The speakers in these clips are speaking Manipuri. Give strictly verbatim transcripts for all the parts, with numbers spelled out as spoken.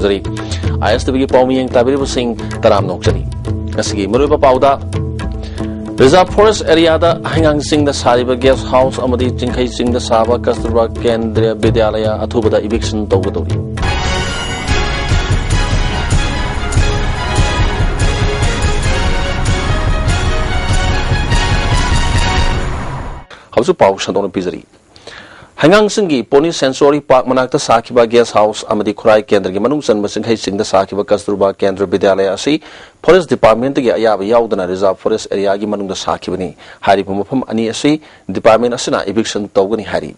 ꯇꯥꯕꯤꯔꯤ꯫ ꯑꯥꯏ ꯑꯦꯁ ꯇꯤ ꯚꯤꯒꯤ ꯄꯥꯎ ꯃꯤꯌꯦꯡ ꯇꯥꯕꯤꯔꯤꯕꯁꯤꯡ ꯇꯔꯥꯝꯅ ꯑꯣꯛꯆꯔꯤ꯫ ꯉꯁꯤꯒꯤ ꯃꯔꯨꯑꯣꯏꯕ ꯄꯥꯎꯗ, ꯔꯤꯖꯥꯔꯚ ꯐꯣꯔꯦꯁ ꯑꯦꯔꯤꯌꯥꯗ ꯍꯩꯉꯥꯡ ꯆꯤꯡꯗ ꯁꯥꯔꯤꯕ ꯒꯦꯁ ꯍꯥꯎꯁ ꯑꯃꯗꯤ ꯆꯤꯡꯈꯩ ꯆꯤꯡꯗ ꯁꯥꯕ ꯀꯁꯇꯨꯔꯕꯥ ꯀꯦꯟꯗ꯭ꯔꯤꯌꯥ ꯕꯤꯗ꯭ꯌꯥꯂꯌꯥ ꯑꯊꯨꯕꯗ ꯏꯚꯤꯛꯁꯟ ꯇꯧꯒꯗꯧꯔꯤ꯫ ꯍꯧꯖꯤꯛ ꯄꯥꯎ ꯁꯟꯗꯣꯛꯅ ꯄꯤꯖꯔꯤ꯫ ꯍꯩꯉꯥꯡꯁꯤꯡꯒꯤ ꯄꯣꯅꯤ ꯁꯦꯟꯆꯨꯋꯥꯔꯤ ꯄꯥꯔꯛ ꯃꯅꯥꯛꯇ ꯁꯥꯈꯤꯕ ꯒꯦꯁ ꯍꯥꯎꯁ ꯑꯃꯗꯤ ꯈꯨꯔꯥꯏ ꯀꯦꯟꯗ꯭ꯔꯒꯤ ꯃꯅꯨꯡ ꯆꯟꯕ ꯆꯤꯡꯈꯩ ꯆꯤꯡꯗ ꯁꯥꯈꯤꯕ ꯀꯁꯇꯨꯔꯕꯥ ꯀꯦꯟꯗ꯭ꯔ ꯕꯤꯗ꯭ꯌꯥꯂꯌꯥ ꯑꯁꯤ ꯐꯣꯔꯦꯁ ꯗꯤꯄꯥꯔꯠꯃꯦꯟꯠꯇꯒꯤ ꯑꯌꯥꯕ ꯌꯥꯎꯗꯅ ꯔꯤꯖꯥꯔꯚ ꯐꯣꯔꯦꯁ ꯑꯦꯔꯤꯌꯥꯒꯤ ꯃꯅꯨꯡꯗ ꯁꯥꯈꯤꯕꯅꯤ꯫ ꯍꯥꯏꯔꯤꯕ ꯃꯐꯝ ꯑꯅꯤ ꯑꯁꯤ ꯗꯤꯄꯥꯔꯠꯃꯦꯟꯠ ꯑꯁꯤꯅ ꯏꯚꯤꯛꯁꯟ ꯇꯧꯒꯅꯤ ꯍꯥꯏꯔꯤ꯫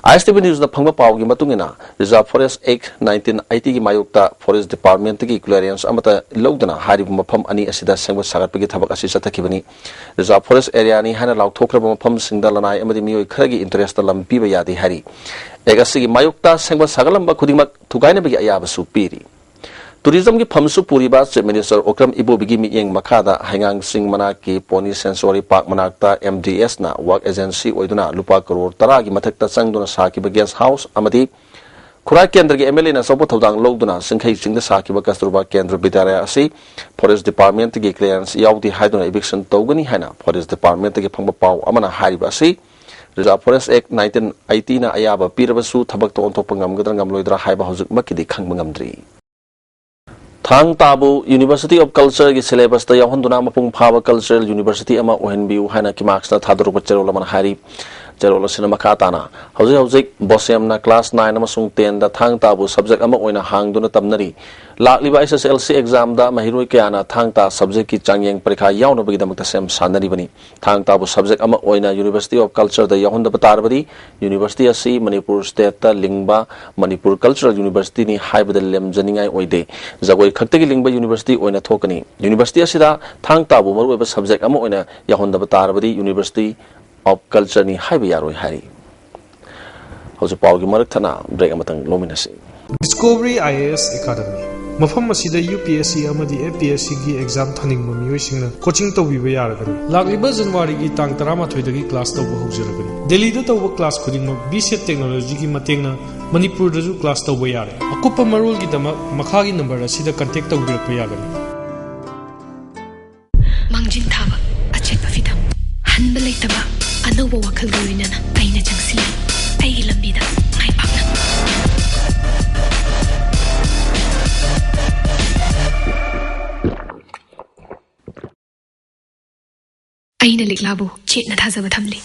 ꯑꯥꯏ ꯑꯦꯁ ꯇꯤ ꯚꯤ ꯅ꯭ꯌꯨꯁꯅ ꯐꯪꯕ ꯄꯥꯎꯒꯤ ꯃꯇꯨꯡ ꯏꯟꯅ, ꯔꯤꯖꯥꯔꯚ ꯐꯣꯔꯦꯁ ꯑꯦꯛꯠ ꯅꯥꯏꯟꯇꯤꯟ ꯑꯩꯠꯇꯤꯒꯤ ꯃꯥꯌꯣꯛꯇ ꯐꯣꯔꯦꯁ ꯗꯤꯄꯥꯔꯠꯃꯦꯟꯠꯇꯒꯤ ꯀ꯭ꯂꯤꯌꯥꯔꯦꯟꯁ ꯑꯃꯠꯇ ꯂꯧꯗꯅ ꯍꯥꯏꯔꯤꯕ ꯃꯐꯝ ꯑꯅꯤ ꯑꯁꯤꯗ ꯁꯦꯝꯒꯠ ꯁꯥꯒꯠꯄꯒꯤ ꯊꯕꯛ ꯑꯁꯤ ꯆꯠꯊꯈꯤꯕꯅꯤ꯫ ꯔꯤꯖꯥꯔꯚ ꯐꯣꯔꯦꯁ ꯑꯦꯔꯤꯌꯥꯅꯤ ꯍꯥꯏꯅ ꯂꯥꯎꯊꯣꯛꯈ꯭ꯔꯕ ꯃꯐꯝꯁꯤꯡꯗ ꯂꯅꯥꯏ ꯑꯃꯗꯤ ꯃꯤꯑꯣꯏ ꯈꯔꯒꯤ ꯏꯟꯇꯔꯦꯁꯇ ꯂꯝ ꯄꯤꯕ ꯌꯥꯗꯦ ꯍꯥꯏꯔꯤ꯫ ꯑꯦꯛ ꯑꯁꯤꯒꯤ ꯃꯥꯌꯣꯛꯇ ꯁꯦꯝꯒꯠ ꯁꯥꯒꯠꯂꯝꯕ ꯈꯨꯗꯤꯡꯃꯛ ꯊꯨꯒꯥꯏꯅꯕꯒꯤ ꯑꯌꯥꯕꯁꯨ ꯄꯤꯔꯤ꯫ ꯇꯨꯔꯤꯖꯝꯒꯤ ꯐꯝꯁꯨ ꯄꯨꯔꯤꯕ ꯆꯤꯐ ꯃꯤꯅꯤꯁꯇꯔ ꯑꯣꯀ꯭ꯔꯝ ꯏꯕꯣꯕꯤꯒꯤ ꯃꯤꯠꯌꯦꯡ ꯃꯈꯥꯗ ꯍꯩꯉꯥꯡꯁꯤꯡ ꯃꯅꯥꯛꯀꯤ ꯄꯣꯅꯤ ꯁꯦꯟꯆꯨꯋꯥꯔꯤ ꯄꯥꯔꯛ ꯃꯅꯥꯛꯇ ꯑꯦꯝ ꯗꯤ ꯑꯦꯁꯅ ꯋꯥꯔꯛ ꯑꯦꯖꯦꯟꯁꯤ ꯑꯣꯏꯗꯨꯅ ꯂꯨꯄꯥ ꯀꯔꯣꯔ ꯇꯔꯥꯒꯤ ꯃꯊꯛꯇ ꯆꯪꯗꯨꯅ ꯁꯥꯈꯤꯕ ꯒꯦꯁ ꯍꯥꯎꯁ ꯑꯃꯗꯤ ꯈꯨꯔꯥꯏ ꯀꯦꯟꯗ꯭ꯔꯒꯤ ꯑꯦꯝ ꯑꯦꯜ ꯑꯦꯅ ꯑꯆꯧꯕ ꯊꯧꯗꯥꯡ ꯂꯧꯗꯨꯅ ꯆꯤꯡꯈꯩ ꯆꯤꯡꯗ ꯁꯥꯈꯤꯕ ꯀꯁꯇꯨꯔꯕꯥ ꯀꯦꯟꯗ꯭ꯔ ꯕꯤꯗ꯭ꯌꯥꯂꯌꯥ ꯑꯁꯤ ꯐꯣꯔꯦꯁ ꯗꯤꯄꯥꯔꯠꯃꯦꯟꯠꯇꯒꯤ ꯀ꯭ꯂꯤꯌꯥꯔꯦꯟꯁ ꯌꯥꯎꯗꯦ ꯍꯥꯏꯗꯨꯅ ꯏꯚꯤꯛꯁꯟ ꯇꯧꯒꯅꯤ ꯍꯥꯏꯅ ꯐꯣꯔꯦꯁ ꯗꯤꯄꯥꯔꯠꯃꯦꯟꯠꯇꯒꯤ ꯐꯪꯕ ꯄꯥꯎ ꯑꯃꯅ ꯍꯥꯏꯔꯤꯕ ꯑꯁꯤ꯫ ꯔꯤꯖꯥꯔꯚ ꯐꯣꯔꯦꯁ ꯑꯦꯛꯠ ꯅꯥꯏꯟꯇꯤꯟ ꯑꯩꯠꯇꯤꯅ ꯑꯌꯥꯕ ꯄꯤꯔꯕꯁꯨ ꯊꯕꯛꯇ ꯑꯣꯟꯊꯣꯛꯄ ꯉꯝꯒꯗ꯭ꯔꯥ ꯉꯝꯂꯣꯏꯗ꯭ꯔꯥ ꯍꯥꯏꯕ ꯍꯧꯖꯤꯛꯃꯛꯀꯤꯗꯤ ꯈꯪꯕ ꯉꯝꯗ꯭ꯔꯤ꯫ ꯊꯥꯡ ꯇꯥꯕꯨ University of Cultureꯒꯤ syllabusꯇ ꯌꯥꯎꯍꯟꯗꯨꯅ ꯃꯄꯨꯡ ꯐꯥꯕ cultural university ꯑꯃ ꯑꯣꯏꯍꯟꯕꯤꯌꯨ ꯍꯥꯏꯅ ꯀꯤꯃꯥꯛꯁꯅ ꯊꯥꯗꯣꯔꯛꯄ ꯆꯦꯔꯣꯜ ꯑꯃꯅ ꯍꯥꯏꯔꯤ꯫ ꯆꯦꯔꯣꯜ ꯑꯁꯤꯅ ꯃꯈꯥ ꯇꯥꯅ, ꯍꯧꯖꯤꯛ ꯍꯧꯖꯤꯛ ꯕꯣꯁꯦꯝꯅ class nine ꯑꯃꯁꯨꯡ tenꯗ ꯊꯥꯡ ꯇꯥꯕꯨ subject ꯑꯃ ꯑꯣꯏꯅ ꯍꯥꯡꯗꯨꯅ ꯇꯝꯅꯔꯤ꯫ ꯂꯥꯛꯂꯤꯕ H S L C examꯗ ꯃꯍꯩꯔꯣꯏ ꯀꯌꯥꯅ ꯊꯥꯡ ꯇꯥ subjectꯀꯤ ꯆꯥꯡꯌꯦꯡ ꯄꯔꯤꯈꯥ ꯌꯥꯎꯅꯕꯒꯤꯗꯃꯛꯇ ꯁꯦꯝ ꯁꯥꯅꯔꯤꯕꯅꯤ꯫ ꯊꯥꯡ ꯇꯥꯕꯨ subject ꯑꯃ ꯑꯣꯏꯅ University of Cultureꯗ ꯌꯥꯎꯍꯟꯗꯕ ꯇꯥꯔꯕꯗꯤ, university ꯑꯁꯤ ꯃꯅꯤꯄꯨꯔ stateꯇ ꯂꯤꯡꯕ ꯃꯅꯤꯄꯨꯔ cultural universityꯅꯤ ꯍꯥꯏꯕꯗ ꯂꯦꯝꯖꯅꯤꯡꯉꯥꯏ ꯑꯣꯏꯗꯦ꯫ ꯖꯒꯣꯏ ꯈꯛꯇꯒꯤ ꯂꯤꯡꯕ university ꯑꯣꯏꯅ ꯊꯣꯛꯀꯅꯤ꯫ University ꯑꯁꯤꯗ ꯊꯥꯡ ꯇꯥꯕꯨ ꯃꯔꯨꯑꯣꯏꯕ subject ꯑꯃ ꯑꯣꯏꯅ ꯌꯥꯎꯍꯟꯗꯕ ꯇꯥꯔꯕꯗꯤ, University of Cultureꯅꯤ ꯍꯥꯏꯕ ꯌꯥꯔꯣꯏ ꯍꯥꯏꯔꯤ꯫ ꯍꯧꯖꯤꯛ ꯄꯥꯎꯒꯤ ꯃꯔꯛ ꯊꯠꯅ break ꯑꯃꯇꯪ ꯂꯧꯃꯤꯟꯅꯁꯤ꯫ Discovery I A S Academy꯫ ꯃꯐꯝ ꯑꯁꯤꯗ ꯌꯨ ꯄꯤ ꯑꯦꯁ ꯁꯤ ꯑꯃꯗꯤ ꯑꯦꯐ ꯄꯤ ꯑꯦꯁ ꯁꯤꯒꯤ ꯑꯦꯛꯖꯥꯝ ꯊꯥꯅꯤꯡꯕ ꯃꯤꯑꯣꯏꯁꯤꯡꯅ ꯀꯣꯆꯤꯡ ꯇꯧꯕꯤꯕ ꯌꯥꯔꯒꯅꯤ꯫ ꯂꯥꯛꯂꯤꯕ ꯖꯅꯋꯥꯔꯤꯒꯤ ꯇꯥꯡ ꯇꯔꯥꯃꯥꯊꯣꯏꯗꯒꯤ ꯀ꯭ꯂꯥꯁ ꯇꯧꯕ ꯍꯧꯖꯔꯒꯅꯤ꯫ ꯗꯦꯜꯂꯤꯗ ꯇꯧꯕ ꯀ꯭ꯂꯥꯁ ꯈꯨꯗꯤꯡꯃꯛ ꯕꯤ ꯁꯦꯠ ꯇꯦꯛꯅꯣꯂꯣꯖꯤꯒꯤ ꯃꯇꯦꯡꯅ ꯃꯅꯤꯄꯨꯔꯗꯁꯨ ꯀ꯭ꯂꯥꯁ ꯇꯧꯕ ꯌꯥꯔꯦ꯫ ꯑꯀꯨꯞꯄ ꯃꯔꯣꯜꯒꯤꯗꯃꯛ ꯃꯈꯥꯒꯤ ꯅꯝꯕꯔ ꯑꯁꯤꯗ ꯀꯟꯇꯦꯛ ꯇꯧꯕꯤꯔꯛꯄ ꯌꯥꯒꯅꯤ꯫ ꯃꯥꯡꯖꯤꯟ ꯊꯥꯕ ꯑꯆꯦꯠꯄ ꯐꯤꯗꯝ, ꯍꯟꯕ ꯂꯩꯇꯕ ꯑꯅꯧꯕ ꯋꯥꯈꯜꯒ ꯂꯣꯏꯅꯅ ꯑꯩꯅ ꯆꯪꯁꯤꯜꯂꯤ ꯑꯩꯒꯤ ꯂꯝꯕꯤꯗ ꯃꯥꯏ ꯄꯥꯛꯅ꯫ ꯑꯩꯅ ꯂꯤꯛꯂꯥꯕꯨ ꯆꯦꯠꯅ ꯊꯥꯖꯕ ꯊꯝꯂꯤ꯫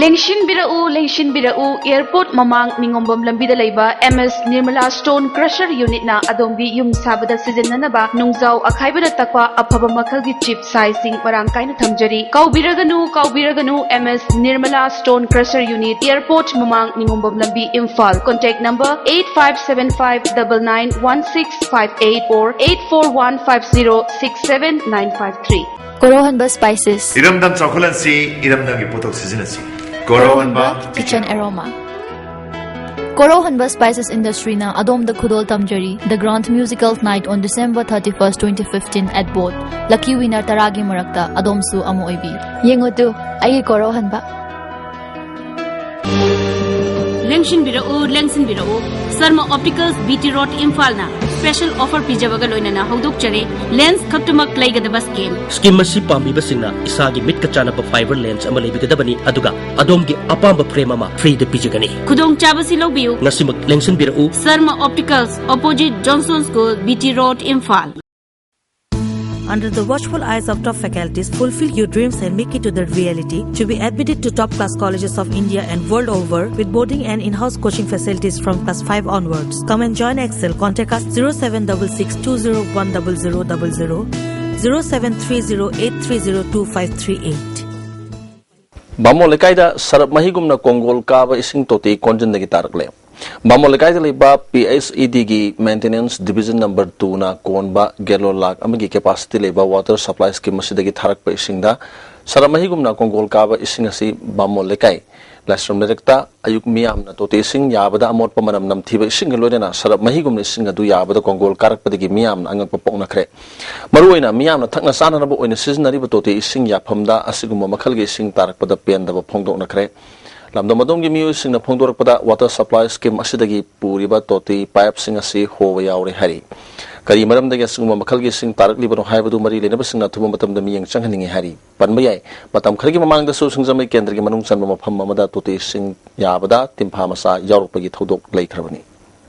ꯂꯦꯡꯁꯤꯟꯕꯤꯔꯛꯎ, ꯂꯦꯡꯁꯤꯟꯕꯤꯔꯛꯎ, ꯑꯦꯌꯔꯄꯣꯔꯠ ꯃꯃꯥꯡ ꯅꯤꯉꯣꯝꯕꯝ ꯂꯝꯕꯤꯗ ꯂꯩꯕ ꯑꯦꯝ ꯑꯦꯁ ꯅꯤꯔꯃꯂꯥ ꯁ꯭ꯇꯣꯟ ꯀ꯭ꯔꯁꯔ ꯌꯨꯅꯤꯠꯅ ꯑꯗꯣꯝꯒꯤ ꯌꯨꯝ ꯁꯥꯕꯗ ꯁꯤꯖꯤꯟꯅꯅꯕ ꯅꯨꯡꯖꯥꯎ ꯑꯈꯥꯏꯕꯅ ꯇꯛꯄ ꯑꯐꯕ ꯃꯈꯜꯒꯤ ꯆꯤꯞ ꯁꯥꯏꯖꯁꯤꯡ ꯃꯔꯥꯡ ꯀꯥꯏꯅ ꯊꯝꯖꯔꯤ꯫ ꯀꯥꯎꯕꯤꯔꯒꯅꯨ, ꯀꯥꯎꯕꯤꯔꯒꯅꯨ, ꯑꯦꯝ ꯑꯦꯁ ꯅꯤꯔꯃꯂꯥ ꯁ꯭ꯇꯣꯟ ꯀ꯭ꯔꯁꯔ ꯌꯨꯅꯤꯠ, ꯑꯦꯌꯔꯄꯣꯔꯠ ꯃꯃꯥꯡ ꯅꯤꯉꯣꯝꯕꯝ ꯂꯝꯕꯤ, Imphal. Contact number eight five seven five double nine one six five eight or eight four one five zero six seven nine five three. ꯀꯣꯔꯧꯍꯟꯕ ꯁ꯭ꯄꯥꯏꯁꯦꯁ꯫ ꯏꯔꯝꯗꯝ ꯆꯥꯎꯈꯠꯍꯟꯁꯤ, ꯏꯔꯝꯗꯝꯒꯤ ꯄꯣꯠꯊꯣꯛ ꯁꯤꯖꯤꯟꯅꯁꯤ꯫ ꯀꯣꯔꯧꯍꯟꯕ ꯀꯤꯆꯟ ꯑꯦꯔꯣꯃꯥ꯫ ꯀꯣꯔꯧꯍꯟꯕ ꯁ꯭ꯄꯥꯏꯁꯦꯁ ꯏꯟꯗꯁꯇ꯭ꯔꯤꯅ ꯑꯗꯣꯝꯗ ꯈꯨꯗꯣꯜ ꯇꯝꯖꯔꯤ, The Grand Musical Night on December thirty-first, twenty fifteen at Boat꯫ Lucky winner ꯇꯔꯥꯒꯤ ꯃꯔꯛꯇ ꯑꯗꯣꯝꯁꯨ ꯑꯃ ꯑꯣꯏꯕꯤꯌꯨ꯫ ꯌꯦꯡꯉꯨ ꯇꯨ, ꯑꯩꯒꯤ ꯀꯣꯔꯧꯍꯟꯕ꯫ ꯂꯦꯡꯁꯤꯟꯕꯤꯔꯛꯎ, ꯂꯦꯡꯁꯤꯟꯕꯤꯔꯛꯎ꯫ Sharma opticals, B T road, ꯏꯝꯐꯥꯜꯅ ꯁ꯭ꯄꯦꯁꯦꯜ ꯑꯣꯐꯔ ꯄꯤꯖꯕꯒ ꯂꯣꯏꯅꯅ ꯍꯧꯗꯣꯛꯆꯔꯤ꯫ ꯂꯦꯟꯁ ꯈꯛꯇꯃꯛ ꯂꯩꯒꯗꯕ ꯁ꯭ꯀꯤꯝ꯫ ꯁ꯭ꯀꯤꯝ ꯑꯁꯤ ꯄꯥꯝꯕꯤꯕꯁꯤꯡꯅ ꯏꯁꯥꯒꯤ ꯃꯤꯠꯀ ꯆꯥꯟꯅꯕ ꯐꯥꯏꯕꯔ ꯂꯦꯟꯁ ꯑꯃ ꯂꯩꯕꯤꯒꯗꯕꯅꯤ, ꯑꯗꯨꯒ ꯑꯗꯣꯝꯒꯤ ꯑꯄꯥꯝꯕ ꯐ꯭ꯔꯦꯝ ꯑꯃ ꯐ꯭ꯔꯤꯗ ꯄꯤꯖꯒꯅꯤ꯫ ꯈꯨꯗꯣꯡꯆꯥꯕꯁꯤ ꯂꯧꯕꯤꯌꯨ꯫ ꯉꯁꯤꯃꯛ ꯂꯦꯡꯁꯤꯟꯕꯤꯔꯛꯎ꯫ Sharma opticals, opposite Johnson school, B T road, Imphal. Under the watchful eyes of top faculties, fulfill your dreams and make it to the reality. To be admitted to top class colleges of India and world over, with boarding and in-house coaching facilities from class five onwards. Come and join Excel. Contact us zero seven double six two zero one double zero double zero, zero seven three zero eight three zero two five three eight. ꯕꯥꯃꯣꯟ ꯂꯩꯀꯥꯏꯗ ꯁꯔꯞ ꯃꯍꯤꯒꯨꯝꯅ ꯀꯣꯡꯒꯣꯜ ꯀꯥꯕ ꯏꯁꯤꯡ ꯇꯣꯇꯤ ꯀꯣꯟꯖꯤꯟꯗꯒꯤ ꯇꯥꯔꯛꯂꯦ꯫ ꯕꯥꯃꯣꯟ ꯂꯩꯀꯥꯏꯗ ꯂꯩꯕ P H E ꯗꯤꯒꯤ maintenance division number ꯇꯨꯅ ꯀꯣꯟꯕ ꯒꯦꯂꯣꯟ ꯂꯥꯛ ꯑꯃꯒꯤ ꯀꯦꯄꯥꯁꯤꯇꯤ ꯂꯩꯕ ꯋꯥꯇꯔ ꯁꯄ꯭ꯂꯥꯏ ꯁ꯭ꯀꯤꯝ ꯑꯁꯤꯗꯒꯤ ꯊꯥꯔꯛꯄ ꯏꯁꯤꯡꯗ ꯁꯔꯞ ꯃꯍꯤꯒꯨꯝꯅ ꯀꯣꯡꯒꯣꯜ ꯀꯥꯕ ꯏꯁꯤꯡ ꯑꯁꯤ ꯕꯥꯃꯣꯟ ꯂꯩꯀꯥꯏ ꯂꯥꯏꯁ꯭ꯔꯝ ꯂꯩꯔꯛꯇ ꯑꯌꯨꯛ ꯃꯤꯌꯥꯝꯅ ꯇꯣꯇꯤ ꯏꯁꯤꯡ ꯌꯥꯕꯗ ꯑꯃꯣꯠꯄ ꯃꯅꯝ ꯅꯝꯊꯤꯕ ꯏꯁꯤꯡꯒ ꯂꯣꯏꯅꯅ ꯁꯔꯞ ꯃꯍꯤꯒꯨꯝꯅ ꯏꯁꯤꯡ ꯑꯗꯨ ꯌꯥꯕꯗ ꯀꯣꯡꯒꯣꯜ ꯀꯥꯔꯛꯄꯗꯒꯤ ꯃꯤꯌꯥꯝꯅ ꯑꯉꯛꯄ ꯄꯣꯛꯅꯈ꯭ꯔꯦ꯫ ꯃꯔꯨꯑꯣꯏꯅ ꯃꯤꯌꯥꯝꯅ ꯊꯛꯅ ꯆꯥꯅꯅꯕ ꯑꯣꯏꯅ ꯁꯤꯖꯤꯟꯅꯔꯤꯕ ꯇꯣꯇꯤ ꯏꯁꯤꯡ ꯌꯥꯐꯝꯗ ꯑꯁꯤꯒꯨꯝꯕ ꯃꯈꯜꯒꯤ ꯏꯁꯤꯡ ꯇꯥꯔꯛꯄꯗ ꯄꯦꯟꯗꯕ ꯐꯣꯡꯗꯣꯛꯅꯈ꯭ꯔꯦ꯫ ꯂꯝꯗꯝ ꯑꯗꯣꯝꯒꯤ ꯃꯤꯑꯣꯏꯁꯤꯡꯅ ꯐꯣꯡꯗꯣꯔꯛꯄꯗ, ꯋꯥꯇꯔ ꯁꯄ꯭ꯂꯥꯏ ꯁ꯭ꯀꯤꯝ ꯑꯁꯤꯗꯒꯤ ꯄꯨꯔꯤꯕ ꯇꯣꯇꯤ ꯄꯥꯏꯞꯁꯤꯡ ꯑꯁꯤ ꯍꯣꯕ ꯌꯥꯎꯔꯦ ꯍꯥꯏꯔꯤ꯫ ꯀꯔꯤ ꯃꯔꯝꯗꯒꯤ ꯑꯁꯤꯒꯨꯝꯕ ꯃꯈꯜꯒꯤ ꯏꯁꯤꯡ ꯇꯥꯔꯛꯂꯤꯕꯅꯣ ꯍꯥꯏꯕꯗꯨ ꯃꯔꯤ ꯂꯩꯅꯕꯁꯤꯡꯅ ꯑꯊꯨꯕ ꯃꯇꯝꯗ ꯃꯤꯠꯌꯦꯡ ꯆꯪꯍꯟꯅꯤꯡꯏ ꯍꯥꯏꯔꯤ꯫ ꯄꯟꯕ ꯌꯥꯏ, ꯃꯇꯝ ꯈꯔꯒꯤ ꯃꯃꯥꯡꯗꯁꯨ ꯁꯤꯡꯖꯃꯩ ꯀꯦꯟꯗ꯭ꯔꯒꯤ ꯃꯅꯨꯡ ꯆꯟꯕ ꯃꯐꯝ ꯑꯃꯗ ꯇꯣꯇꯤ ꯏꯁꯤꯡ ꯌꯥꯕꯗ ꯇꯤꯟꯐꯥ ꯃꯆꯥ ꯌꯥꯎꯔꯛꯄꯒꯤ ꯊꯧꯗꯣꯛ ꯂꯩꯈ꯭ꯔꯕꯅꯤ꯫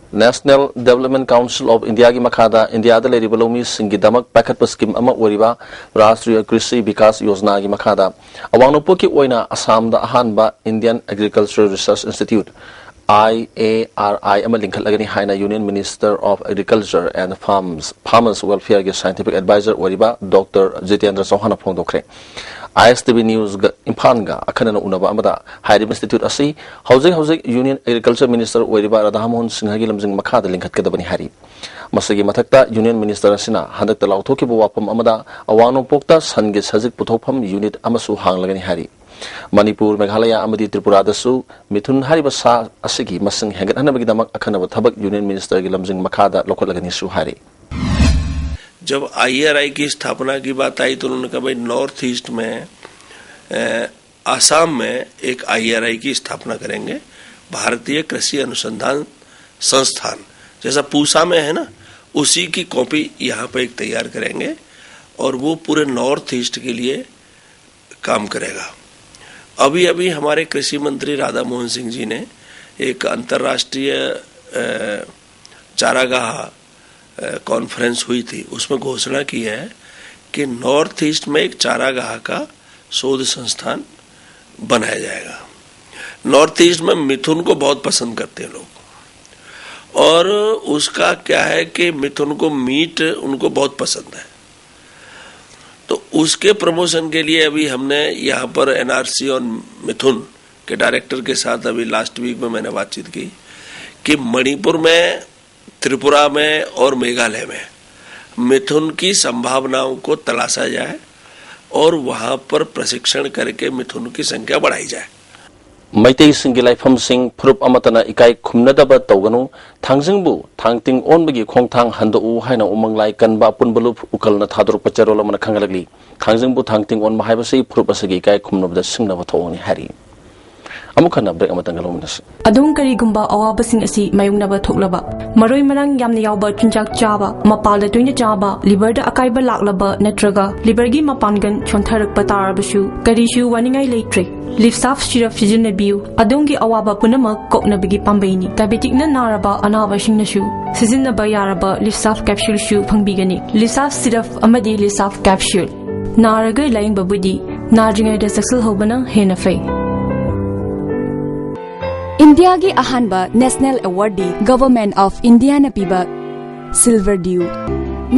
National Development Council of Indiaꯒꯤ ꯃꯈꯥꯗ ꯏꯟꯗꯤꯌꯥꯗ ꯂꯩꯔꯤꯕ ꯂꯧꯃꯤꯁꯤꯡꯒꯤꯗꯃꯛ ꯄꯥꯏꯈꯠꯄ ꯁ꯭ꯀꯤꯝ ꯑꯃ ꯑꯣꯏꯔꯤꯕ ꯔꯥꯁꯇ꯭ꯔꯤꯌ ꯀ꯭ꯔꯤꯁꯤ ꯕꯤꯀꯥꯁ ꯌꯣꯖꯅꯥꯒꯤ ꯃꯈꯥꯗ ꯑꯋꯥꯡ ꯅꯣꯡꯄꯣꯛꯀꯤ ꯑꯣꯏꯅ ꯑꯁꯥꯝꯗ ꯑꯍꯥꯟꯕ Indian Agricultural Research Institute, I A R I, ꯑꯃ ꯂꯤꯡꯈꯠꯂꯒꯅꯤ ꯍꯥꯏꯅ Union Minister of Agriculture and Farms, Farmers Welfareꯒꯤ Scientific Advisor ꯑꯣꯏꯔꯤꯕ ꯗꯣꯛꯇꯔ ꯖꯤꯇꯦꯟꯗ꯭ꯔ ꯆꯧꯍꯥꯟꯅ ꯐꯣꯡꯗꯣꯛꯈ꯭ꯔꯦ꯫ I S T V Newsꯒ ꯏꯝꯐꯥꯜꯒ ꯑꯈꯟꯅꯅ ꯎꯅꯕ ꯑꯃꯗ ꯍꯥꯏꯔꯤꯕ institute ꯑꯁꯤ ꯍꯧꯖꯤꯛ ꯍꯧꯖꯤꯛ Union Agriculture Minister ꯑꯣꯏꯔꯤꯕ ꯔꯥꯙꯥꯃꯣꯍꯟ ꯁꯤꯡꯍꯒꯤ ꯂꯝꯖꯤꯡ ꯃꯈꯥꯗ ꯂꯤꯡꯈꯠꯀꯗꯕꯅꯤ ꯍꯥꯏꯔꯤ꯫ ꯃꯁꯤꯒꯤ ꯃꯊꯛꯇ Union Minister ꯑꯁꯤꯅ ꯍꯟꯗꯛꯇ ꯂꯥꯎꯊꯣꯛꯈꯤꯕ ꯋꯥꯐꯝ ꯑꯃꯗ ꯑꯋꯥꯡ ꯅꯣꯡꯄꯣꯛꯇ ꯁꯟꯒꯤ ꯁꯖꯤꯛ ꯄꯨꯊꯣꯛꯐꯝ unit ꯑꯃꯁꯨ ꯍꯥꯡꯂꯒꯅꯤ ꯍꯥꯏꯔꯤ꯫ ꯃꯅꯤꯄꯨꯔ, ꯃꯦꯘꯥꯂꯌꯥ ꯑꯃꯗꯤ ꯇ꯭ꯔꯤꯄꯨꯔꯥꯗꯁꯨ ꯃꯤꯊꯨꯟ ꯍꯥꯏꯔꯤꯕ ꯁꯥ ꯑꯁꯤꯒꯤ ꯃꯁꯤꯡ ꯍꯦꯟꯒꯠꯍꯟꯅꯕꯒꯤꯗꯃꯛ ꯑꯈꯟꯅꯕ ꯊꯕꯛ Union Ministerꯒꯤ ꯂꯝꯖꯤꯡ ꯃꯈꯥꯗ ꯂꯧꯈꯠꯂꯒꯅꯤꯁꯨ ꯍꯥꯏꯔꯤ꯫ जब आईआरआई की स्थापना की बात आई तो उन्होंने कहा, भाई, नॉर्थ ईस्ट में, अ, आसाम में एक आईआरआई की स्थापना करेंगे, भारतीय कृषि अनुसंधान संस्थान, जैसा पूसा में है ना, उसी की कॉपी यहाँ पर एक तैयार करेंगे और वो पूरे नॉर्थ ईस्ट के लिए काम करेगा। अभी अभी हमारे कृषि मंत्री राधा मोहन सिंह जी ने एक अंतर्राष्ट्रीय, अ, चारागाह, अ, कॉन्फ्रेंस हुई थी, उसमें घोषणा की है कि नॉर्थ ईस्ट में एक चारागाह का शोध संस्थान बनाया जाएगा। नॉर्थ ईस्ट में मिथुन को बहुत पसंद करते हैं लोग, और उसका क्या है कि मिथुन को, मीट उनको बहुत पसंद है। तो उसके प्रमोशन के लिए अभी हमने यहाँ पर एनआरसी और मिथुन के डायरेक्टर के साथ अभी लास्ट वीक में मैंने बातचीत की कि मणिपुर में, त्रिपुरा में और मेघालय में मिथुन की संभावनाओं को तलाशा जाए और वहाँ पर प्रशिक्षण करके मिथुन की संख्या बढ़ाई जाए। ꯃꯩꯇꯩꯁꯤꯡꯒꯤ ꯂꯥꯏꯐꯝꯁꯤꯡ ꯐꯨꯔꯨꯞ ꯑꯃꯠꯇꯅ ꯏꯀꯥꯏ ꯈꯨꯝꯅꯗꯕ ꯇꯧꯒꯅꯨ, ꯊꯥꯡꯖꯤꯡꯕꯨ ꯊꯥꯡ ꯇꯤꯡ ꯑꯣꯟꯕꯒꯤ ꯈꯣꯡꯊꯥꯡ ꯍꯟꯗꯣꯛꯎ ꯍꯥꯏꯅ ꯎꯃꯪ ꯂꯥꯏ ꯀꯟꯕ ꯑꯄꯨꯟꯕ ꯂꯨꯞ ꯎꯀꯜꯅ ꯊꯥꯗꯣꯔꯛꯄ ꯆꯦꯔꯣꯜ ꯑꯃꯅ ꯈꯪꯍꯜꯂꯛꯂꯤ꯫ ꯊꯥꯡꯖꯤꯡꯕꯨ ꯊꯥꯡ ꯇꯤꯡ ꯑꯣꯟꯕ ꯍꯥꯏꯕꯁꯤ ꯐꯨꯔꯨꯞ ꯑꯁꯤꯒꯤ ꯏꯀꯥꯏ ꯈꯨꯝꯅꯕꯗ ꯁꯤꯡꯅꯕ ꯊꯧꯑꯣꯡꯅꯤ ꯍꯥꯏꯔꯤ꯫ ꯑꯃꯨꯛ ꯍꯟꯅ ꯕ꯭ꯔꯦꯛ ꯑꯃꯇꯪꯒ ꯂꯧꯃꯤꯟꯅꯁꯤ꯫ ꯑꯗꯣꯝ ꯀꯔꯤꯒꯨꯝꯕ ꯑꯋꯥꯕꯁꯤꯡ ꯑꯁꯤ ꯃꯥꯌꯣꯛꯅꯕ ꯊꯣꯛꯂꯕ, ꯃꯔꯣꯏ ꯃꯔꯥꯡ ꯌꯥꯝꯅ ꯌꯥꯎꯕ ꯆꯤꯟꯖꯥꯛ ꯆꯥꯕ, ꯃꯄꯥꯜꯗ ꯇꯣꯏꯅ ꯆꯥꯕ, ꯂꯤꯚꯔꯗ ꯑꯀꯥꯏꯕ ꯂꯥꯛꯂꯕ ꯅꯠꯇ꯭ꯔꯒ ꯂꯤꯚꯔꯒꯤ ꯃꯄꯥꯟꯒꯜ ꯁꯣꯟꯊꯔꯛꯄ ꯇꯥꯔꯕꯁꯨ ꯀꯔꯤꯁꯨ ꯋꯥꯅꯤꯡꯉꯥꯏ ꯂꯩꯇ꯭ꯔꯦ꯫ ꯂꯤꯞꯁꯥꯐ ꯁꯤꯔꯞ ꯁꯤꯖꯤꯟꯅꯕꯤꯌꯨ꯫ ꯑꯗꯣꯝꯒꯤ ꯑꯋꯥꯕ ꯄꯨꯝꯅꯃꯛ ꯀꯣꯛꯅꯕꯒꯤ ꯄꯥꯝꯕꯩꯅꯤ꯫ ꯗꯥꯏꯕꯦꯇꯤꯛꯅ ꯅꯥꯔꯕ ꯑꯅꯥꯕꯁꯤꯡꯅꯁꯨ ꯁꯤꯖꯤꯟꯅꯕ ꯌꯥꯔꯕ ꯂꯤꯞꯁꯥꯐ ꯀꯦꯞꯁꯨꯜꯁꯨ ꯐꯪꯕꯤꯒꯅꯤ꯫ ꯂꯤꯞꯁꯥꯐ ꯁꯤꯔꯞ ꯑꯃꯗꯤ ꯂꯤꯞꯁꯥꯐ ꯀꯦꯞꯁꯨꯜ꯫ ꯅꯥꯔꯒ ꯂꯥꯌꯦꯡꯕꯕꯨꯗꯤ ꯅꯥꯗ꯭ꯔꯤꯉꯩꯗ ꯆꯦꯛꯁꯤꯜꯍꯧꯕꯅ ꯍꯦꯟꯅ ꯐꯩ꯫ ꯏꯟꯗꯤꯌꯥꯒꯤ ꯑꯍꯥꯟꯕ ꯅꯦꯁꯅꯦꯜ ꯑꯦꯋꯥꯔꯗꯤ ꯒꯚꯔꯟꯃꯦꯟꯠ ꯑꯣꯐ ꯏꯟꯗꯤꯌꯥꯅ ꯄꯤꯕ ꯁꯤꯜꯚꯔ ꯗ꯭ꯌꯨ꯫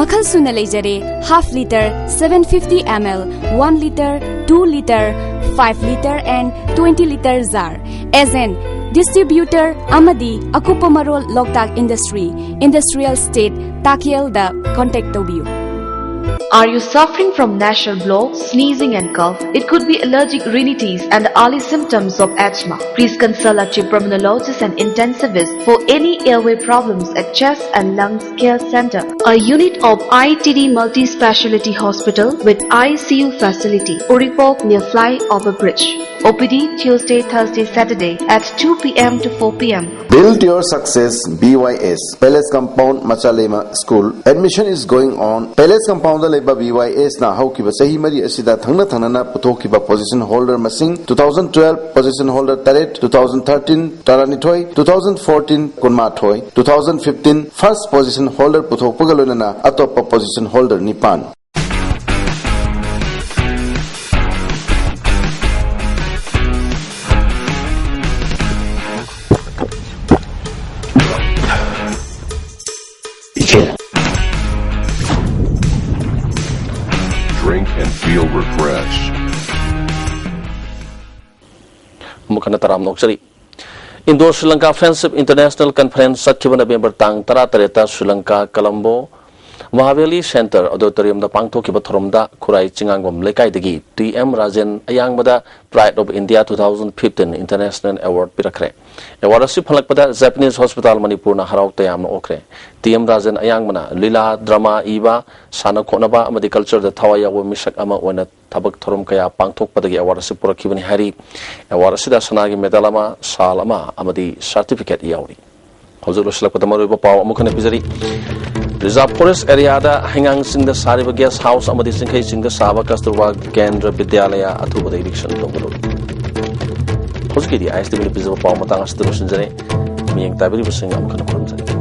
ꯃꯈꯜ ꯁꯨꯅ ꯂꯩꯖꯔꯦ: half litre, seven fifty ml, one litre, two litre, five litre and twenty litre jar꯫ Agent, distributor ꯑꯃꯗꯤ ꯑꯀꯨꯞꯄ ꯃꯔꯣꯜ ꯂꯣꯛꯇꯥꯛ ꯏꯟꯗꯁꯇ꯭ꯔꯤ, ꯏꯟꯗꯁꯇ꯭ꯔꯤꯌꯦꯜ ꯏꯁꯇꯦꯠ, ꯇꯥꯀꯦꯜꯗ ꯀꯣꯟꯇꯦꯛ ꯇꯧꯕꯤꯌꯨ꯫ Are you suffering from nasal block, sneezing and cough? It could be allergic rhinitis and early symptoms of asthma. Please consult a pulmonologist and intensivist for any airway problems at Chest and Lungs Care Center, a unit of I T D Multi-Speciality Hospital with I C U facility, Uripok near Flyover Bridge. O P D Tuesday, Thursday, Saturday at two P M to four P M. Build your success, B Y S. Palace Compound, Machalema School. Admission is going on. Palace Compound ꯗ ꯂꯩꯕ B Y S ꯅ ꯍꯧꯈꯤꯕ ꯆꯍꯤ ꯃꯔꯤ ꯑꯁꯤꯗ ꯊꯪꯅ ꯊꯪꯅꯅ ꯄꯨꯊꯣꯛꯈꯤꯕ position holder ꯃꯁꯤꯡ: two thousand twelve position holder ꯇꯔꯦꯠ, two thousand thirteen ꯇꯔꯥꯅꯤꯊꯣꯏ, two thousand fourteen ꯀꯨꯟꯃꯥꯊꯣꯏ, two thousand fifteen first position holder ꯄꯨꯊꯣꯛꯄꯒ ꯂꯣꯏꯅꯅ ꯑꯇꯣꯞꯄ position holder ꯅꯤꯄꯥꯟ꯫ Drink and feel refreshed. ꯑꯃꯨꯛ ꯍꯟꯅ ꯇꯔꯥꯝꯅ ꯑꯣꯛꯆꯔꯤ꯫ Indo Sri Lanka Friendship International Conference ꯆꯠꯈꯤꯕ ꯅꯕꯦꯝꯕꯔ ꯇꯥꯡ ꯇꯔꯥꯇꯔꯦꯠꯇ ꯁ꯭ꯔꯤ ꯂꯪꯀꯥ, ꯀꯂꯝꯕꯣ, ꯃꯍꯥꯕꯦꯂꯤ ꯁꯦꯟꯇꯔ ꯑꯣꯗꯤꯇꯣꯔꯤꯌꯝꯗ ꯄꯥꯡꯊꯣꯛꯈꯤꯕ ꯊꯧꯔꯝꯗ ꯈꯨꯔꯥꯏ ꯆꯤꯡꯉꯥꯡꯕꯝ ꯂꯩꯀꯥꯏꯗꯒꯤ ꯇꯤ ꯑꯦꯝ ꯔꯥꯖꯦꯟ ꯑꯌꯥꯡꯕꯗ Pride of India two thousand fifteen International Award ꯄꯤꯔꯛꯈ꯭ꯔꯦ꯫ Award ꯑꯁꯤ ꯐꯪꯂꯛꯄꯗ Japanese Hospital ꯃꯅꯤꯄꯨꯔꯅ ꯍꯔꯥꯎ ꯇꯌꯥꯝꯅ ꯑꯣꯛꯈ꯭ꯔꯦ꯫ ꯇꯤ ꯑꯦꯝ ꯔꯥꯖꯦꯟ ꯑꯌꯥꯡꯕꯅ ꯂꯤꯂꯥ, ꯗ꯭ꯔꯃꯥ ꯏꯕ, ꯁꯥꯟꯅ ꯈꯣꯠꯅꯕ ꯑꯃꯗꯤ ꯀꯜꯆꯔꯗ ꯊꯋꯥꯏ ꯌꯥꯎꯕ ꯃꯤꯁꯛ ꯑꯃ ꯑꯣꯏꯅ ꯊꯕꯛ ꯊꯧꯔꯝ ꯀꯌꯥ ꯄꯥꯡꯊꯣꯛꯄꯗꯒꯤ award ꯑꯁꯤ ꯄꯨꯔꯛꯈꯤꯕꯅꯤ ꯍꯥꯏꯔꯤ꯫ Award ꯑꯁꯤꯗ ꯁꯅꯥꯒꯤ medal ꯑꯃ, ꯁꯥꯜ ꯑꯃ ꯑꯃꯗꯤ certificate ꯌꯥꯎꯔꯤ꯫ ꯍꯧꯖꯤꯛ ꯂꯣꯏꯁꯤꯜꯂꯛꯄꯗ ꯃꯔꯨꯑꯣꯏꯕ ꯄꯥꯎ ꯑꯃꯨꯛ ꯍꯟꯅ ꯄꯤꯖꯔꯤ꯫ Reserve Forest areaꯗ ꯍꯩꯉꯥꯡ ꯆꯤꯡꯗ ꯁꯥꯔꯤꯕ guest house ꯑꯃꯗꯤ ꯆꯤꯡꯈꯩ ꯆꯤꯡꯗ ꯁꯥꯕ ꯀꯁꯇꯨꯔꯕꯥ ꯀꯦꯟꯗ꯭ꯔ ꯕꯤꯗ꯭ꯌꯥꯂꯌꯥ ꯑꯊꯨꯕꯗ eviction ꯇꯧꯒꯗꯧꯔꯤ꯫ ꯍꯧꯖꯤꯛꯀꯤꯗꯤ ꯑꯥꯏ ꯑꯦꯁ ꯇꯤ ꯚꯤꯅ ꯄꯤꯖꯕ ꯄꯥꯎ ꯃꯇꯥꯡ ꯑꯁꯤꯗ ꯂꯣꯏꯁꯤꯟꯖꯔꯦ꯫ ꯃꯤꯠꯌꯦꯡ ꯇꯥꯕꯤꯔꯤꯕꯁꯤꯡ ꯑꯃꯨꯛ ꯍꯟꯅ ꯈꯨꯔꯨꯝꯖꯔꯤ꯫